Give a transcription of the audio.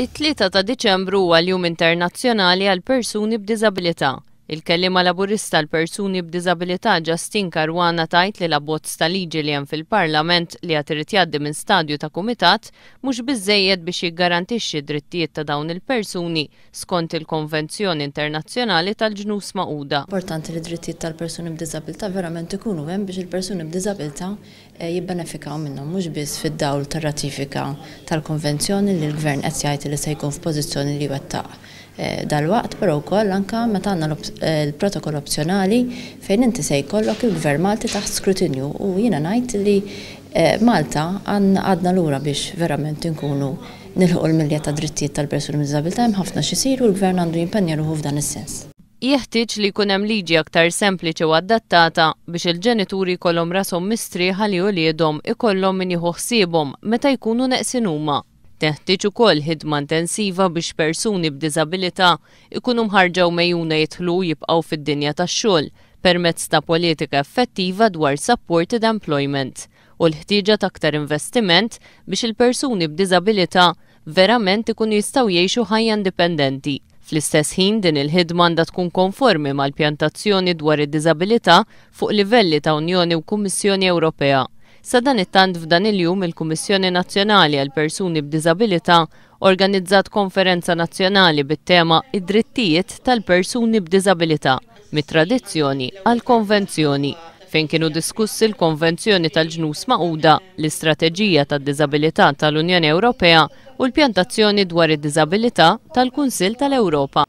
It-Tlieta ta' Diċembru huwa l-Jum Internazzjonali għall-Persuni b'Diżabilità. Il-Kelliema Laburista għall-Persuni b'Diżabilità Justyne Caruana tgħid li l-abbozz ta' liġi li hemm fil-Parlament li għad irid jgħaddi minn stadju ta' kumitat mhux biżżejjed biex jiggarantixxi d-drittijiet ta' dawn il-persuni skont il-Konvenzjoni Internazzjonali tal-Ġnus Magħquda. Importanti li d-drittijiet tal-persuni b'diżabilità verament ikunu hemm biex il-persuni b'diżabilità jibbenefikaw minnhom mhux biss fid-dawl tar-ratifika tal-Konvenzjoni li l-Gvern qed jgħid li se jkun f'pożizzjoni li jwettaq dalwaqt, però wkoll anke meta għandna l-protokoll opzjonali fejn inti se jkollok il-Gvern Malti taħt skrutinju u jiena ngħid li Malta għadna lura biex verament inkunu nilħqu l-milja tad-drittijiet tal-persuni b'diżabilità, hemm ħafna x'isir u l-Gvern għandu jimpenja ruħu f'dan is-sens. Jeħtieġ li jkun hemm liġi aktar sempliċi u adattata biex il-ġenituri jkollhom rashom mistrieħa li uliedhom ikollhom min jieħu ħsiebhom meta jkunu neqsin huma. Teħtieġ ukoll ħidma intensiva biex persuni b'diżabilità jkunu mħarrġa u megħjuna jidħlu u jibqgħu fid-dinja tax-xogħol permezz ta' politika effettiva dwar supported employment u l-ħtieġa ta' aktar investiment biex il-persuni b'diżabilità verament ikunu jistgħu jgħixu ħajja indipendenti. Fl-istess ħin din il-ħidma għandha tkun konformi mal-pjantazzjoni dwar id-diżabilità fuq livelli ta' Unjoni u Kummissjoni Ewropea. Sadanittant f'dan il-jum il-Kummissjoni Nazzjonali għal Persuni b'Diżabilità organizzat konferenza nazzjonali bit-tema Id-drittijiet tal-persuni b'diżabilità, mit-tradizzjoni għall-konvenzjoni, fejn kienu diskussi l-Konvenzjoni tal-Ġnus Magħquda, l-Istrateġija tad-Diżabilità tal-Unjoni Ewropea u l-Pjantazzjoni dwar id-Diżabilità tal-Kunsill tal-Ewropa.